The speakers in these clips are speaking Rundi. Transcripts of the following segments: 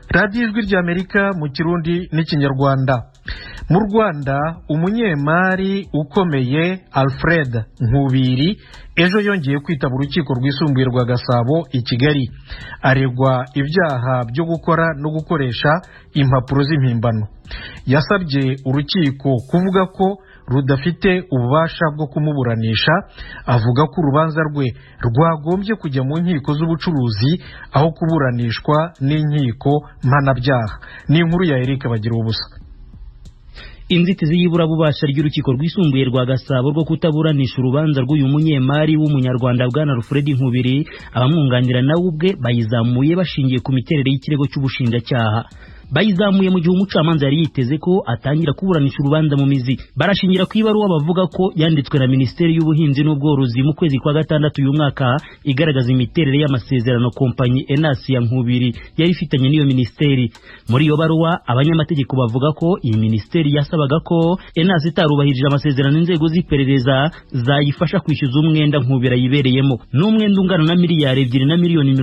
Radiyo Ijwi ry'Amerika mu Kirundi n'Ikinyarwanda. Mu Rwanda, umunyemari ukomeye Alfred Nkubiri ejo yongeye kwitaba Urukiko Rwisumbuye rwa Gasabo i Kigali. Aregwa ibyaha byo gukora no gukoresha impapuro z'impimbano. Yasabye urukiko kuvuga ko rudafite ububasha bwo kumuburanisha, avuga ko urubanza rwe rwagombye kujya mu nkiko z'ubucuruzi aho kuburanishwa n'inkiko mpanabyaha. Ni inkuru ya Eric Bagiruwubusa. Inzitizi y'iburabubasha ry'Urukiko Rwisumbuye rwa Gasabo rwo kutaburanisha urubanza rw'uyu munyemari w'Umunyarwanda bwana Alfred Nkubiri, abamwunganira nawe ubwe bayizamuye bashingiye ku miterere y'ikirego cy'ubushinjacyaha. Bayizamuye mu gihe umucamanza yari yiteze ko atangira kuburanisha urubanza mu mizi. Barashingira ku ibaruwa bavuga ko yanditswe na Minisiteri y'Ubuhinzi n'Ubworozi mu kwezi kwa gatandatu uyu mwaka, igaragaza imiterere y'amasezerano kompanyi Enasi ya Nkubiri yari ifitanye n'iyo minisiteri. Muri iyo baruwa, abanyamategeko bavuga ko iyi minisiteri yasabaga ko Enasi itarubahirije amasezerano, inzego z'iperereza zayifasha kwishyuza umwenda Nkubiri ayibereyemo, n'umwenda ungana na 2,050 miliyoni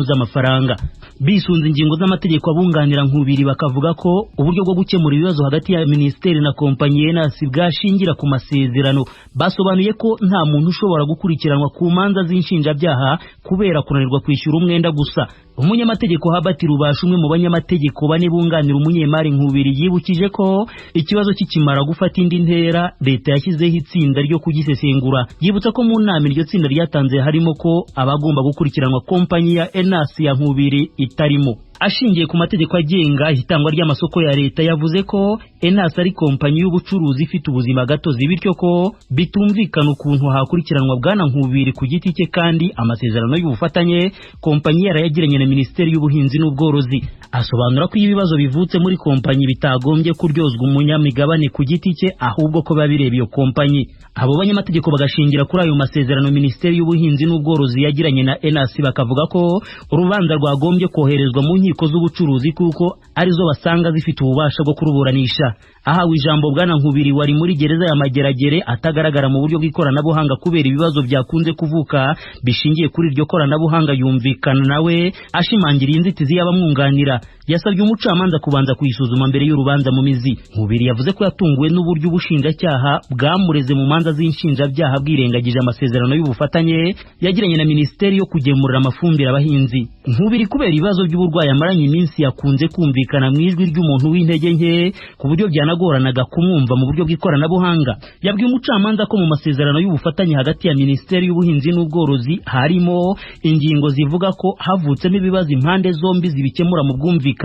z'amafaranga. Bisunze ingingo z'amategeko, abunganira Nkubiri bakavuga ko uburyo bwo gukemura ibibazo hagati ya minisiteri na kompanyi Enasi bwashingira ku masezerano. Basobanuye ko nta muntu ushobora gukurikiranwa ku manza z'inshinjabyaha kubera kunanirwa kwishyura umwenda gusa. Umunyamategeko Habati Rubasha, umwe mu banyamategeko bane bunganira umunyemari Nkubiri, yibukije ko ikibazo kikimara gufata indi ntera, leta yashyizeho itsinda ryo kugisesengura. Yibutsa ko mu nama iryo tsinda ryatanze harimo ko abagomba gukurikiranwa kompanyi ya Enasi ya Nkubiri itarimo. Ashingiye ku mategeko agenga itangwa ry'amasoko ya leta, yavuze ko Enasi ari kompanyi y'ubucuruzi ifite ubuzima gatozi, bityo ko bitumvikana ukuntu hakurikiranwa bwana Nkubiri ku giti cye kandi amasezerano y'ubufatanye kompanyi yarayagiranye na Minisiteri y'Ubuhinzi n'Ubworozi. Asobanura ko iyo ibibazo bivutse muri kompanyi bitagombye kuryozwa umunyamigabane ku giti cye, ahubwo ko biba bireba iyo kompanyi. Abo banyamategeko bagashingira kuri ayo masezerano Minisiteri y'Ubuhinzi n'Ubworozi yagiranye na Enasi, bakavuga ko urubanza rwagombye koherezwa mu nkiko z'ubucuruzi kuko arizo basanga zifite ububasha bwo kuruburanisha. Ahawe ijambo, bwana Nkubiri wari muri gereza ya Mageragere atagaragara mu buryo bw'ikoranabuhanga kubera ibibazo byakunze kuvuka bishingiye kuri iryo koranabuhanga, yumvikana nawe ashimangira inzitizi y'abamwunganira. Yasabye umucamanza kubanza kuyisuzuma mbere y'urubanza mu mizi. Nkubiri yavuze ko yatunguwe n'uburyo ubushinjacyaha bwamureze mu manza z'inshinjabyaha bwirengagije amasezerano y'ubufatanye yagiranye na minisiteri yo kugemurira amafumbire abahinzi. Nkubiri, kubera ibibazo by'uburwayi amaranye iminsi, yakunze kumvikana mu ijwi ry'umuntu w'intege nke, ku buryo byanagoranaga kumwumva mu buryo bw'ikoranabuhanga. Yabwiye umucamanza ko mu masezerano y'ubufatanye hagati ya Minisiteri y'Ubuhinzi n'Ubworozi harimo ingingo zivuga ko havutsemo ibibazo impande zombi zibikemura mu bwumvikane.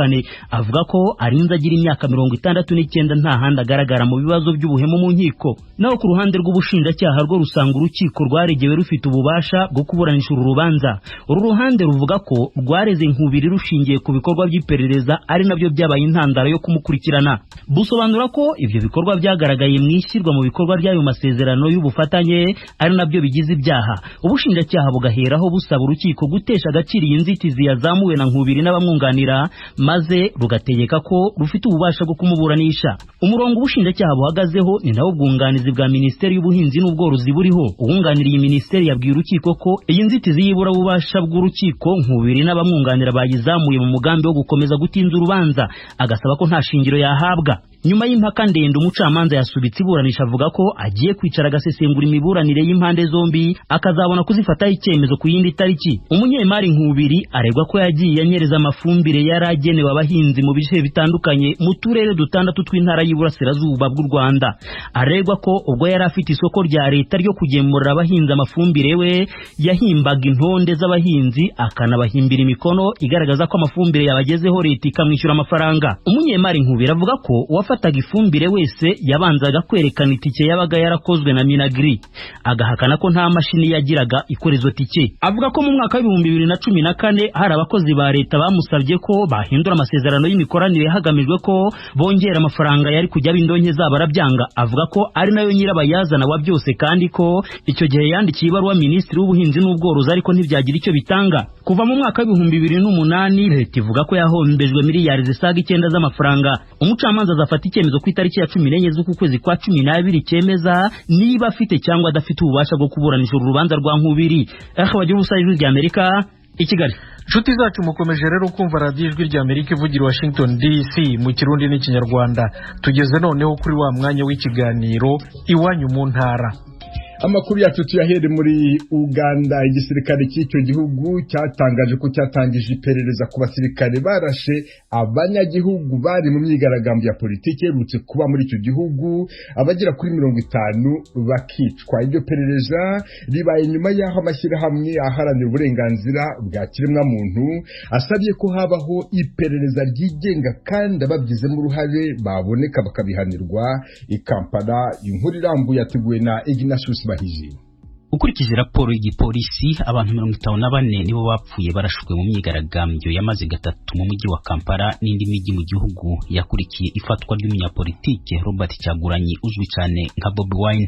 Avuga ko arinze agira imyaka 69 nta handi agaragara mu bibazo by'ubuhemu mu nkiko. Naho ku ruhande rw'ubushinjacyaha, rwo rusanga urukiko rwaregewe rufite ububasha bwo kuburanisha uru rubanza. Uru ruhande ruvuga ko rwareze Nkubiri rushingiye ku bikorwa by'iperereza, ari nabyo byabaye intandaro yo kumukurikirana. Busobanura ko ibyo bikorwa byagaragaye mu ishyirwa mu bikorwa by'ayo masezerano y'ubufatanye, ari nabyo bigize ibyaha. Ubushinjacyaha bugaheraho busaba urukiko gutesha agaciro iyi nzitizi yazamuwe na Nkubiri n'abamwunganira, maze rugategeka ko rufite ububasha bwo kumuburanisha. Umurongo ubushinjacyaha buhagazeho ni nawo ubwunganizi bwa Minisiteri y'Ubuhinzi n'Ubworozi buriho. Uwunganira iyi minisiteri yabwiye urukiko ko iyi nzitizi y'iburabubasha bw'urukiko Nkubiri n'abamwunganira bayizamuye mu mugambi wo gukomeza gutinza urubanza, agasaba ko nta shingiro yahabwa. Nyuma y'impaka ndende, umucamanza yasubitse iburanisha, avuga ko agiye kwicara agasesengura imiburanire y'impande zombi, akazabona kuzifataho icyemezo ku yindi tariki. Umunyemari Nkubiri aregwa ko yagiye anyereza amafumbire yari agenewe abahinzi mu bice bitandukanye mu turere dutandatu tw'Intara y'Iburasirazuba bw'u Rwanda. Aregwa ko ubwo yari afite isoko rya leta ryo kugemurira abahinzi amafumbire, we yahimbaga intonde z'abahinzi, akanabahimbira imikono igaragaza ko amafumbire yabagezeho, leta ikamwishyura amafaranga. Umunyemari Nkubiri avuga ko uwafataga ifumbire wese yabanzaga kwerekana itike yabaga yarakozwe na Minagri, agahakana ko nta mashini yagiraga ikora izo tike. Avuga ko mu mwaka wa 2014 hari abakozi ba leta bamusabye ko bahindura amasezerano y'imikoranire hagamijwe ko bongera amafaranga yari kujya ab'indonke zabo, arabyanga, avuga ko ari nayo nyirabayazana wa byose, kandi ko icyo gihe yandikiye ibaruwa Minisitiri w'Ubuhinzi n'Ubworozi ariko ntibyagira icyo bitanga. Kuva mu mwaka wa 2008, leta ivuga ko yahombejwe miliyari zisaga 9 z'amafaranga. Umucamanza azafata icyemezo ku itariki ya 14 z'uku kwezi kwa 12 cyemeza niba afite cyangwa adafite ububasha bwo kuburanisha uru rubanza rwa Nkubiri. Aho bagira ubusa, Ijwi ry'Amerika i Kigali. Nshuti zacu, mukomeje rero kumva Radiyo Ijwi rya Amerika ivugira Washington DC mu Kirundi n'Ikinyarwanda. Tugeze noneho kuri wa mwanya w'ikiganiro Iwanyu mu Ntara. Amakuru yacu tuyahere muri Uganda. Igisirikare cy'icyo gihugu cyatangaje ko cyatangije iperereza ku basirikare barashe abanyagihugu bari mu myigaragambyo ya politiki iherutse kuba muri icyo gihugu, abagera kuri 50 bakicwa. Iryo perereza ribaye nyuma y'aho amashyirahamwe aharanira uburenganzira bwa kiremwamuntu asabye ko habaho iperereza ryigenga, kandi ababigizemo uruhare baboneka bakabihanirwa. I Kampala, inkuru irambuye yateguwe na Ignatius Bahizi. Ukurikije raporo y'igipolisi, abantu 54 nibo bapfuye barashwe mu myigaragambyo yamaze 3 mu mujyi wa Kampala n'indi mijyi mu gihugu, yakurikiye ifatwa ry'umunyapolitike Robert Kyagulanyi uzwi cyane nka Bobi Wine.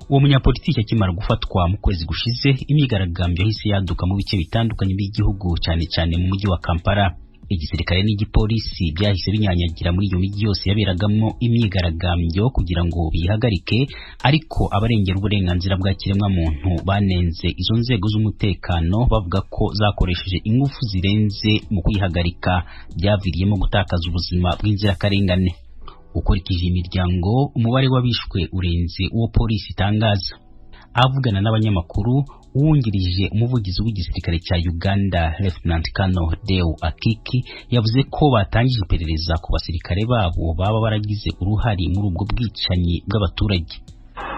Uwo munyapolitike akimara gufatwa mu kwezi gushize, imyigaragambyo yahise yaduka mu bice bitandukanye by'igihugu, cyane cyane mu mujyi wa Kampala. Igisirikare n'igipolisi byahise binyanyagira muri iyo mijyi yose yaberagamo imyigaragambyo kugira ngo biyihagarike, ariko abarengera uburenganzira bwa kiremwamuntu banenze izo nzego z'umutekano, bavuga ko zakoresheje ingufu zirenze mu kuyihagarika, byaviriyemo gutakaza ubuzima bw'inzirakarengane. Ukurikije imiryango, umubare w'abishwe urenze uwo polisi itangaza. Avugana n'abanyamakuru, uwungirije umuvugizi w'igisirikare cya Uganda, Lieutenant Colonel Deo Akiki, yavuze ko batangije iperereza ku basirikare babo baba baragize uruhare muri ubwo bwicanyi bw'abaturage.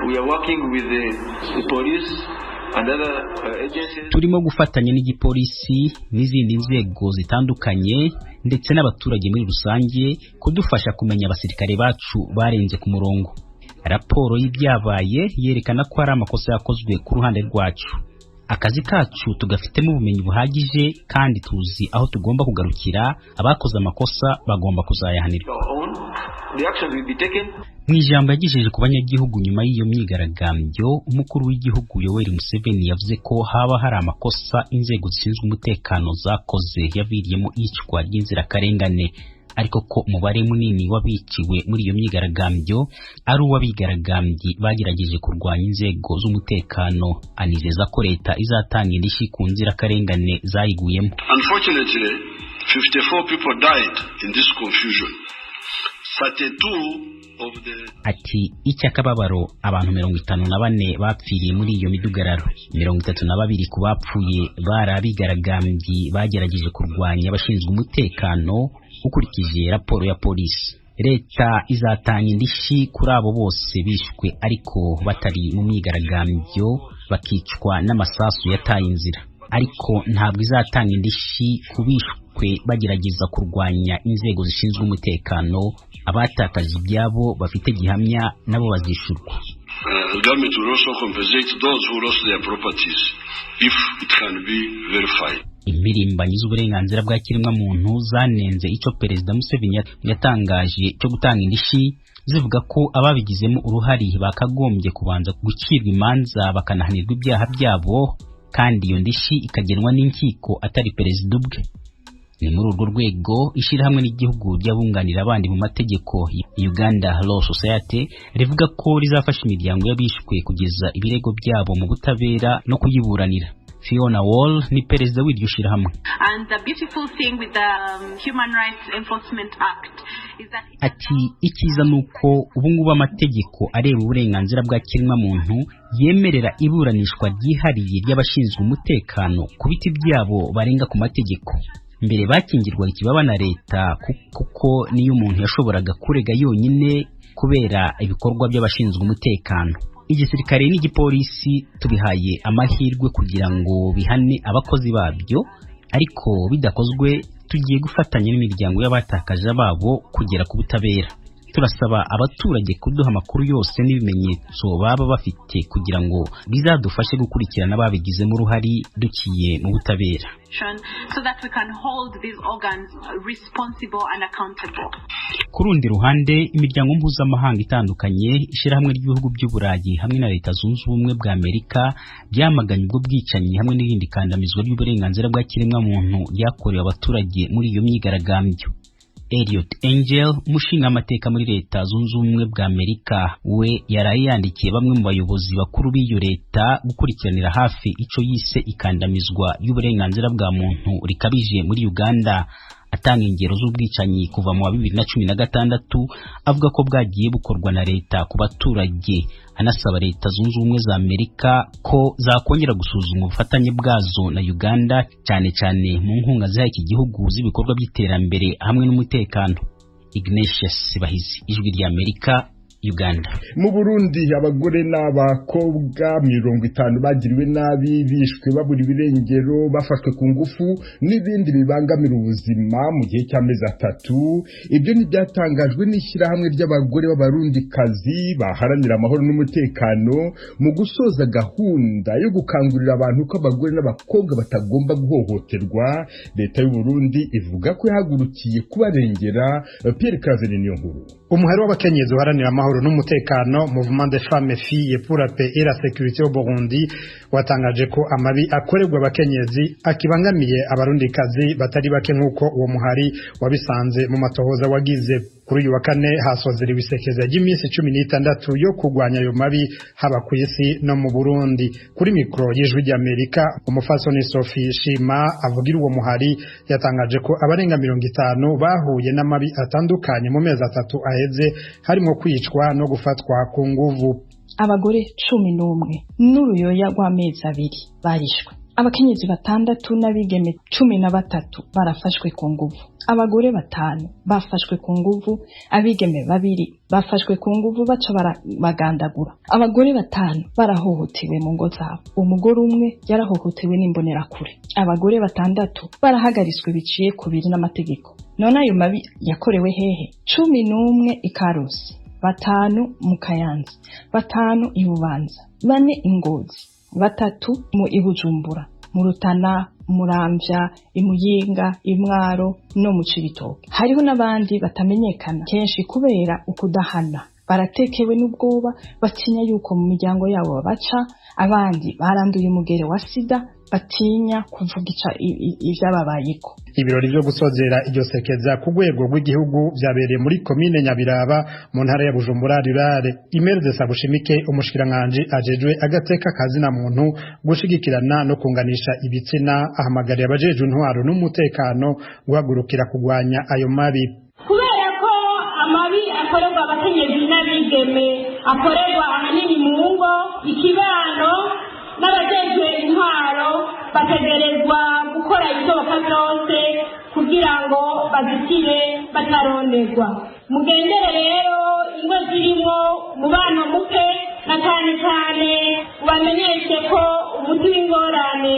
We are working with the police and other agencies. Turimo gufatanya n'igipolisi n'izindi nzego zitandukanye ndetse n'abaturage muri rusange kudufasha kumenya abasirikare bacu barenze ku murongo. Raporo y'ibyabaye yerekana ko hari amakosa yakozwe ku ruhande rwacu. Akazi kacu tugafitemo ubumenyi buhagije kandi tuzi aho tugomba kugarukira. Abakoze amakosa bagomba kuzayahanirwa. Our own. The actions will be taken. Mu ijambo yagejeje ku banyagihugu nyuma y'iyo myigaragambyo, umukuru w'igihugu Yoweri Museveni yavuze ko haba hari amakosa inzego zishinzwe umutekano zakoze yaviriyemo iyicwa ry'inzirakarengane, ariko ko umubare munini w'abiciwe muri iyo myigaragambyo ari uw'abigaragambyi bagerageje kurwanya inzego z'umutekano, anizeza ko leta izatanga indishyi ku nzirakarengane zayiguyemo. Unfortunately, 54 people died in this confusion. 32 of the Ati: "Icy'akababaro, abantu 54 bapfiriye muri iyo midugararo. 32 ku bapfuye bari abigaragambyi bagerageje kurwanya abashinzwe umutekano, ukurikije raporo ya polisi. Leta izatanga indishyi kuri abo bose bishwe ariko batari mu myigaragambyo, bakicwa n'amasasu yataye inzira, ariko ntabwo izatanga indishyi ku bishwe bagerageza kurwanya inzego zishinzwe umutekano. Abatakaje ibyabo bafite gihamya nabo bazishurwa." The government will also compensate those who lost their properties if it can be verified. Impirimbanyi z'uburenganzira bwa kiremwamuntu zanenze icyo Perezida Museveni yatangaje cyo gutanga indishyi, zivuga ko ababigizemo uruhare bakagombye kubanza gucirwa imanza bakanahanirwa ibyaha byabo, kandi iyo ndishyi ikagenwa n'inkiko atari perezida ubwe. Ni muri urwo rwego ishyirahamwe ry'igihugu ry'abunganira abandi mu mategeko, Uganda Law Society, rivuga ko rizafasha imiryango y'abishwe kugeza ibirego byabo mu butabera no kuyiburanira. Fiona Wall ni perezida w'iryo shyirahamwe. And the beautiful thing with the Human Rights Enforcement Act is that it Ati: "Icyiza ni uko ubu ngubu amategeko areba uburenganzira bwa kiremwamuntu yemerera iburanishwa ryihariye ry'abashinzwe umutekano ku biti byabo barenga ku mategeko. Mbere bakingirwaga ikibaba na leta, kuko niyo umuntu yashoboraga kurega yonyine kubera ibikorwa by'abashinzwe umutekano. Igisirikare n'igipolisi tubihaye amahirwe kugira ngo bihane abakozi babyo, ariko bidakozwe tugiye gufatanya n'imiryango y'abatakaje ababo kugera ku butabera. Turasaba abaturage kuduha amakuru yose n'ibimenyetso baba bafite kugira ngo bizadufashe gukurikirana ababigizemo uruhare duciye mu butabera." so that we can hold these organs responsible and accountable. Ku rundi ruhande, imiryango mpuzamahanga itandukanye, ishyirahamwe ry'ibihugu by'Uburayi hamwe na Leta Zunze Ubumwe bwa Amerika byamaganye ubwo bwicanyi hamwe n'irindi kandamizwa ry'uburenganzira bwa kiremwamuntu ryakorewe abaturage muri iyo myigaragambyo. Eliot Engel, umushingamateka muri Leta Zunze Ubumwe bwa Amerika, we yaraye yandikiye bamwe mu bayobozi bakuru b'iyo leta gukurikiranira hafi ico yise ikandamizwa y'uburenganzira bwa muntu rikabije muri Uganda, atanga ingero z'ubwicanyi kuva mu wa 2016, avuga ko bwagiye bukorwa na leta ku baturage, anasaba Leta Zunze Ubumwe za Amerika ko zakongera gusuzuma ubufatanye bwazo na Uganda, cyane cyane mu nkunga ziha iki gihugu z'ibikorwa by'iterambere hamwe n'umutekano. Ignatius Bahizi, Ijwi rya Amerika, Uganda. Mu Burundi, abagore n'abakobwa 50 bagiriwe nabi, bishwe, babura ibirengero, bafashwe ku ngufu n'ibindi bibangamira ubuzima mu gihe cy'amezi 3. Ibyo ni byatangajwe n'ishyirahamwe ry'abagore b'abarundikazi baharanira amahoro n'umutekano mu gusoza gahunda yo gukangurira abantu ko abagore n'abakobwa batagomba guhohoterwa. Leta y'u Burundi ivuga ko yahagurukiye kubarengera. Pierre Claver niyo nkuru. Umuhari w'abakenyezi uharanira amahoro n'umutekano, Mouvement des femmes filles pour la paix et la sécurité au Burundi, watangaje ko amabi akorerwa abakenyezi akibangamiye abarundikazi batari bake, nk'uko uwo muhari wabisanze mu matohoza wagize. Kuri uyu wa kane hasozerewe isekeza ry'iminsi 16 yo kurwanya ayo mabi, haba ku isi no mu Burundi. Kuri mikoro y'Ijwi ry'Amerika, umufasoni Sophie Shima avugira uwo muhari yatangaje ko abarenga 50 bahuye n'amabi atandukanye mu mezi 3 aheze, harimo kwicwa no gufatwa ku nguvu. Abagore 11 n'uruyoya rw'amezi 2 barishwe, abakenyezi 6 n'abigeme 13 barafashwe ku nguvu, abagore 5 bafashwe ku nguvu, abigeme 2 bafashwe ku nguvu baca barabagandagura, abagore 5 barahohotewe mu ngo zabo, umugore umwe yarahohotewe n'imbonerakure, abagore 6 barahagaritswe biciye kubiri n'amategeko. None ayo mabi yakorewe hehe? 11 i Karusi, 5 mu Kayanza, 5 i Bubanza, 4 i Ngozi, 3 mu Ibujumbura, mu Rutana, Muramvya, Imuyinga, Imwaro no mu Cibitoke. Hariho n'abandi batamenyekana kenshi kubera ukudahana, baratekewe n'ubwoba, batinya yuko mu miryango yabo babaca, abandi baranduye umugere wa sida, batinya kuvuga ivyababayeko. Ibirori byo gusozera iryo sekeza ku rwego rw'igihugu byabereye muri komine Nyabiraba mu ntara ya Bujumbura Rurale. Imerze Sabushimike, umushikiranganje ajejwe agateka kazina muntu, gushigikirana no kunganisha ibitsina, ahamagariye abajejwe intwaro n'umutekano guhagurukira kugwanya ayo mabi. Kubera ko amabi akorerwa abakenyezi n'abigeme akorerwa ahanini mu ngo, ikibano n'abajejwe intwaro bategerezwa gukora ibishoboka byose kugira ngo bazitire bataronderwa. Mugendere rero ingo zirimo umubano muke, na cyane cyane ubamenyeshe ko umuti w'ingorane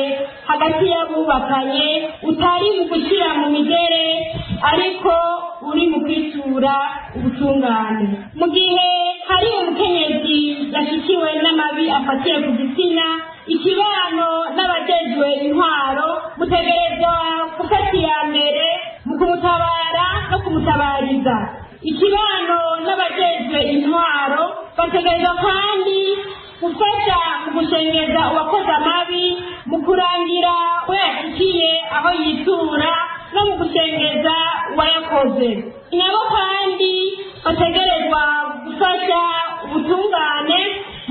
hagati y'abubakanye utari mu gushyira mu migere, ariko uri mu kwitura ubutungane. Mu gihe hari umukenyezi yashikiwe n'amabi afatiye ku gitsina, ikibano n'abajejwe intwaro mutegerezwa gufata iya mbere mu kumutabara no kumutabariza. Ikibano n'abajejwe intwaro bategerezwa kandi gufasha mu gushengeza uwakoze amabi, mu kurangira we yashikiye aho yitura no mu gushengeza uwayakoze. Nabo kandi bategerezwa gufasha ubutungane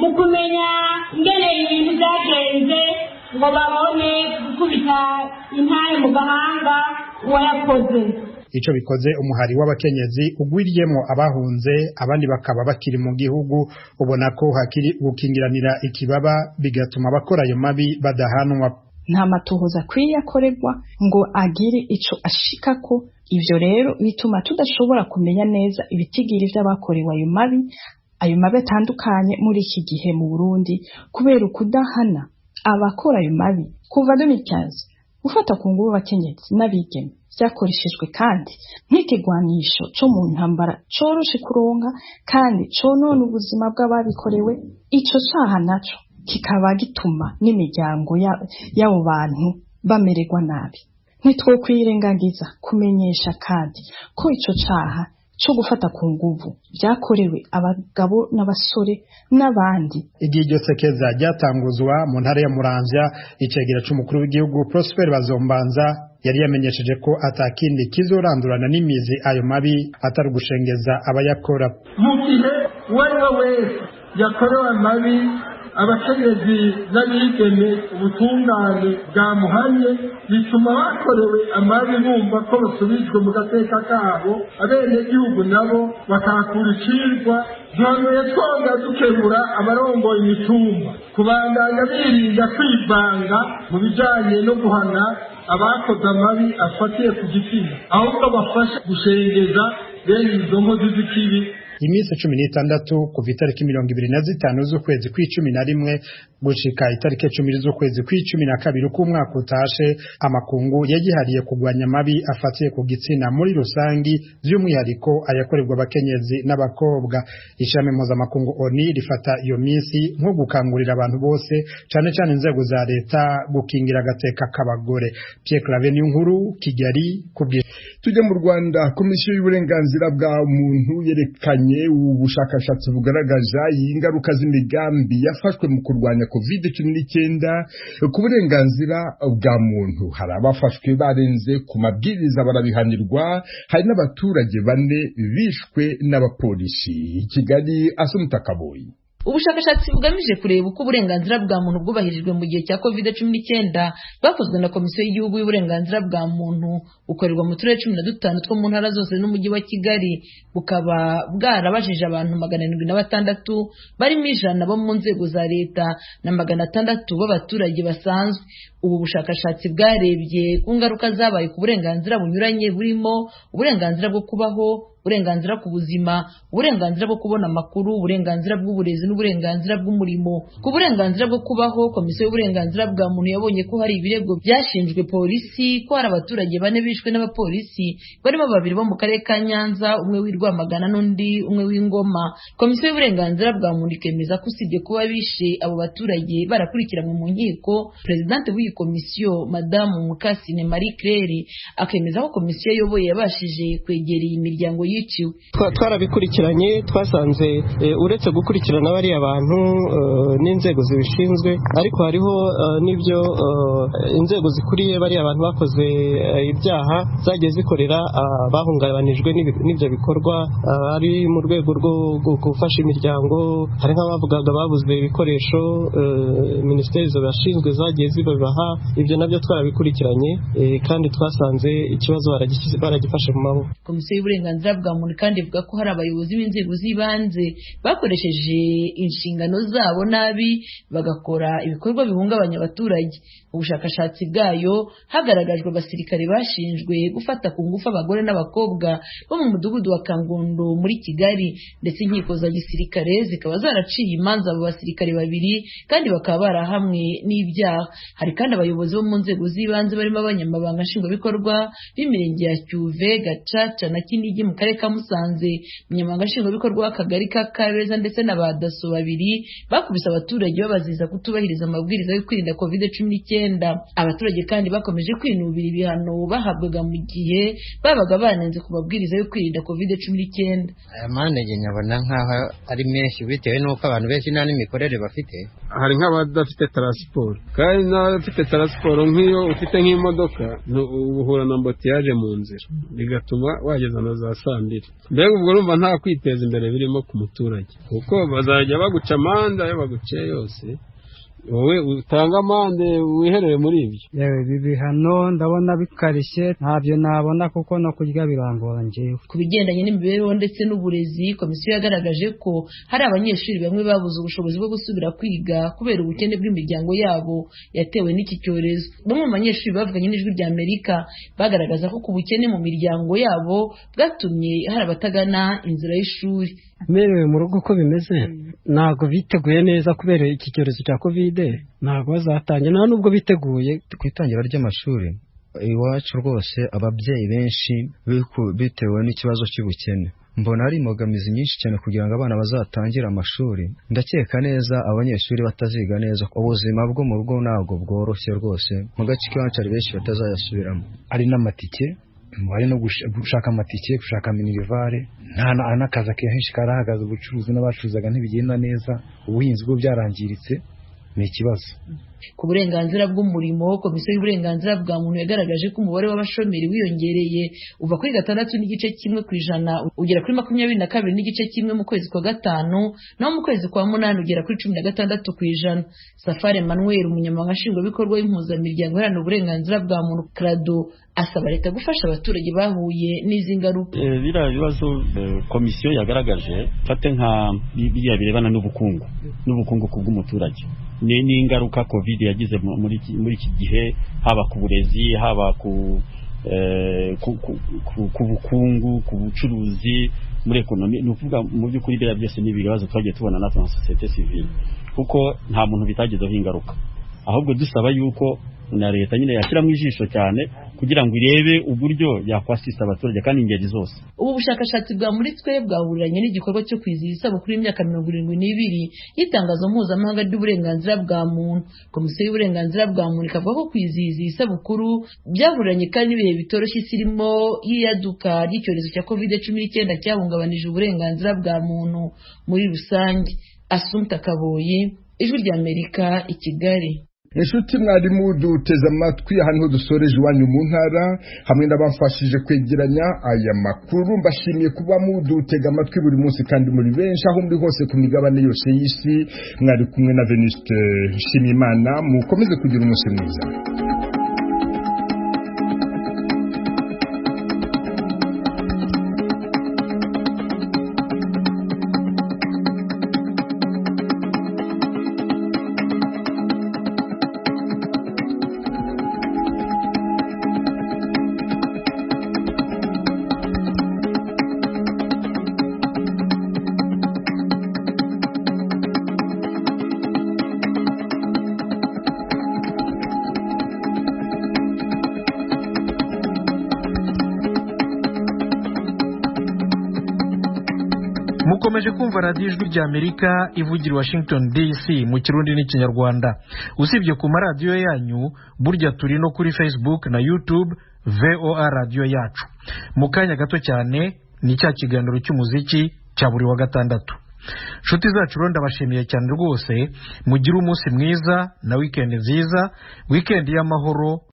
mu kumenya ingene ibintu byagenze, ngo babone gukubita intare mu gahanga uwayakoze. Ico bikoze, umuhari w'abakenyezi ugwiriyemo abahunze, abandi bakaba bakiri mu gihugu, ubona ko hakiri gukingiranira ikibaba, bigatuma abakora ayo mabi badahanwa. Nta matohoza akwiye akorerwa ngo agire ico ashikako. Ivyo rero bituma tudashobora kumenya neza ibitigiri vy'abakorewe ayo mabi, ayo mabi atandukanye muri iki gihe mu Burundi, kubera ukudahana abakora ayo mabi. Kuva 2015, gufata ku nguvu abakenyezi n'abigeme vyakoreshejwe kandi nk'ikigwanisho co mu ntambara coroshe kuronka kandi conona ubuzima bw'ababikorewe. Ico caha naco kikaba gituma n'imiryango y'abo bantu bamererwa nabi. Ntitwokwirengagiza kumenyesha kandi ko ico caha co gufata ku nguvu vyakorewe abagabo n'abasore n'abandi. Igihe iryo sekeza ryatanguzwa mu ntara ya Muramvya, icegera c'umukuru w'igihugu Prosper Bazombanza yari yamenyesheje ko atakindi kizorandurana n'imizi ayo mabi atari ugushengeza abayakora. Mu gihe uwo ari we wese yakorewe amabi, abakenyezi n'abigeme, ubutungane bwamuhanye, bituma bakorewe amabi bumva ko basubijwe mu gateka kabo, abenegihugu nabo bakahakura icirwa. Duhanuye twonga dukebura abarongoye imitumba kubandanya birinda kwivanga mu bijanye no guhana abakoze amabi afatiye ku gitsina, ahubwo bafashe gushengeza bene izo nkozi z'ikibi. Iminsi 16 kuva itariki 25 z'ukwezi kw'icumi na rimwe gushika itariki 10 z'ukwezi kw'icumi na kabiri k'umwaka utashe, amakungu yagihariye kugwanya amabi afatiye ku gitsina muri rusangi, by'umwihariko ayakorerwa abakenyezi n'abakobwa. Ishami mpuzamakungu ONU rifata iyo minsi nko gukangurira abantu bose, cane cane inzego za leta, gukingira agateka k'abagore. Pierre Claver Niyonkuru, Kigali. Kubwi Tujya mu Rwanda. Komisiyo y'uburenganzira bwa muntu yerekanye ubushakashatsi bugaragaza ingaruka z'imigambi yafashwe mu kurwanya COVID-19 ku burenganzira bwa muntu. Hari abafashwe barenze ku mabwiriza barabihanirwa, hari n'abaturage bane bishwe n'abapolisi. I Kigali, Asumta Kaboyi. Ubushakashatsi bugamije kureba uko uburenganzira bwa muntu bwubahirijwe mu gihe cya COVID-19 bwakozwe na Komisiyo y'Igihugu y'Uburenganzira bwa Muntu, bukorerwa mu turere 15 two mu ntara zose n'Umujyi wa Kigali, bukaba bwarabajije abantu 706, barimo 100 bo mu nzego za leta na 600 b'abaturage basanzwe. Ubu bushakashatsi bwarebye ku ngaruka zabaye ku burenganzira bunyuranye, burimo uburenganzira bwo kubaho, uburenganzira ku buzima, uburenganzira bwo kubona amakuru, uburenganzira bw'uburezi n'uburenganzira bw'umurimo. Ku burenganzira bwo kubaho, Komisiyo y'Uburenganzira bwa Muntu yabonye ko hari ibirego byashinjwe polisi, ko hari abaturage bane bishwe n'abapolisi, barimo babiri bo mu karere ka Nyanza, umwe w'i Rwamagana n'undi umwe w'Ingoma. Komisiyo y'Uburenganzira bwa Muntu ikemeza ko usibye kuba bishe abo baturage barakurikiranwe mu nkiko. Perezidante w'iyi komisiyo, Madamu Mukasine Marie Claire, akemeza ko komisiyo ayoboye yabashije kwegera iyi miryango yiciwe. Twarabikurikiranye, twasanze uretse gukurikirana bariya bantu n'inzego zibishinzwe, ariko hariho n'ibyo inzego zikuriye bariya bantu bakoze ibyaha zagiye zikorera bahungabanijwe n'ibyo bikorwa, ari mu rwego rwo gufasha imiryango. Hari nk'abavugaga babuze ibikoresho, minisiteri zibashinzwe zagiye zibabaha. Ibyo nabyo twarabikurikiranye kandi twasanze ikibazo baragifashe mu maboko. Komisiyo y'Uburenganzira bwa Muntu kandi ivuga ko hari abayobozi b'inzego z'ibanze bakoresheje inshingano zabo nabi, bagakora ibikorwa bihungabanya abaturage. Mu bushakashatsi bwayo hagaragajwe abasirikare bashinjwe gufata ku ngufu abagore n'abakobwa bo mu mudugudu wa Kangondo muri Kigali, ndetse inkiko za gisirikare zikaba zaraciye imanza abo basirikare babiri kandi bakaba barahamwe n'ibyaha. Hari kandi abayobozi bo mu nzego z'ibanze barimo abanyamabanga nshingwabikorwa b'imirenge ya Cyuve, Gacaca na Kinigi mu karere ka Musanze, umunyamabanga nshingwabikorwa w'akagari ka Kabeza ndetse na ba daso babiri bakubise abaturage babaziza kutubahiriza amabwiriza yo kwirinda COVID-19. Abaturage kandi bakomeje kwinubira ibihano bahabwaga mu gihe babaga banenze ku mabwiriza yo kwirinda COVID-19. Aya mande njye nyabona nk'aho ari menshi bitewe n'uko abantu benshi nta n'imikorere bafite. Hari nk'abadafite taransiporo, kandi n'abafite taransiporo, nk'iyo ufite nk'imodoka uhura na ambotiyaje mu nzira, bigatuma wageza na za saa mbiri. Mbega ubwo urumva nta kwiteza imbere birimo ku muturage, kuko bazajya baguca amande, ayo baguciye yose wowe utanga amande wiherere muri ibyo. Yewe, ibi bihano ndabona bikarishye, ntabyo nabona kuko no kurya birangora njyewe. Ku bigendanye n'imibereho ndetse n'uburezi, komisiyo yagaragaje ko hari abanyeshuri bamwe babuze ubushobozi bwo gusubira kwiga kubera ubukene bw'imiryango yabo yatewe n'iki cyorezo. Bamwe mu banyeshuri bavuganye n'Ijwi rya Amerika bagaragaza ko ku bukene mu miryango yabo bwatumye hari abatagana inzira y'ishuri. Merewe mu rugo uko bimeze, ntabwo biteguye neza kubera iki cyorezo cya COVID, ntabwo bazatangira, nta nubwo biteguye. Ku itangira ry'amashuri iwacu rwose ababyeyi benshi bitewe n'ikibazo cy'ubukene, mbona hari imbogamizi nyinshi cyane kugira ngo abana bazatangire amashuri. Ndakeka neza abanyeshuri bataziga neza, ubuzima bwo mu rugo ntabwo bworoshye rwose. Mu gace k'iwacu hari benshi batazayasubiramo. Hari n'amatike Hari no gushaka amatike, gushaka minerivare, nta n'akazi akenshi karahagaze, ubucuruzi n'abacuruzaga ntibigenda neza, ubuhinzi bwo byarangiritse, ni ikibazo. Ku burenganzira bw'umurimo, Komisiyo y'uburenganzira bwa muntu yagaragaje ko umubare w'abashomeri wiyongereye uva kuri 6.1% ugera kuri 22.1 mu kwezi kwa gatanu, naho mu kwezi kwa munani ugera kuri 16%. Safari Emmanuel, umunyamabanga nshingwabikorwa w'impuzamiryango iharanira uburenganzira bwa muntu CRADO, asaba leta gufasha abaturage bahuye n'izi ngaruka. Biriya bibazo komisiyo yagaragaje, fate nka biriya birebana n'ubukungu ku bw'umuturage n'ingaruka COVID yagize muri iki gihe, haba ku burezi, haba ku bukungu, ku bucuruzi, muri ekonomi. Ni ukuvuga mu by'ukuri biriya byose ni ibibazo twagiye tubona natwe nka sosiyete sivile, kuko nta muntu bitagezeho ingaruka, ahubwo dusaba yuko na leta nyine yashyiramo ijisho cyane kugira ngo irebe uburyo yakwasisa abaturage kandi ingeri zose. Ubu bushakashatsi bwa muri twe bwahuriranye n'igikorwa cyo kwizihiza isabukuru y'imyaka 72 y'itangazo mpuzamahanga ry'uburenganzira bwa muntu. Komisiyo y'uburenganzira bwa muntu ikavuga ko kwizihiza iyi sabukuru byahuriranye kandi n'ibihe bitoroshye isi irimo y'iyaduka ry'icyorezo cya COVID-19 cyahungabanije uburenganzira bwa muntu muri rusange. Assumpta Kaboyi, Ijwi ry'Amerika, i Kigali. Inshuti mwarimu duteze amatwi, aha niho dusoreje iwanyu mu ntara, hamwe n'abamfashije kwegeranya aya makuru. Mbashimiye kuba mudutega amatwi buri munsi kandi muri benshi aho muri hose ku migabane yose y'isi. Mwari kumwe na Venuste Nshimiyimana, mukomeze kugira umunsi mwiza. Mukomeje kumva radiyo Ijwi ry'Amerika ivugira Washington DC mu Kirundi n'Ikinyarwanda. Usibye ku maradiyo yanyu, burya turi no kuri Facebook na YouTube VOA radiyo yacu. Mu kanya gato cyane ni cya kiganiro cy'umuziki cya buri wa gatandatu. Nshuti zacu rero ndabashimiye cyane rwose, mugire umunsi mwiza na weekend nziza, weekend y'amahoro.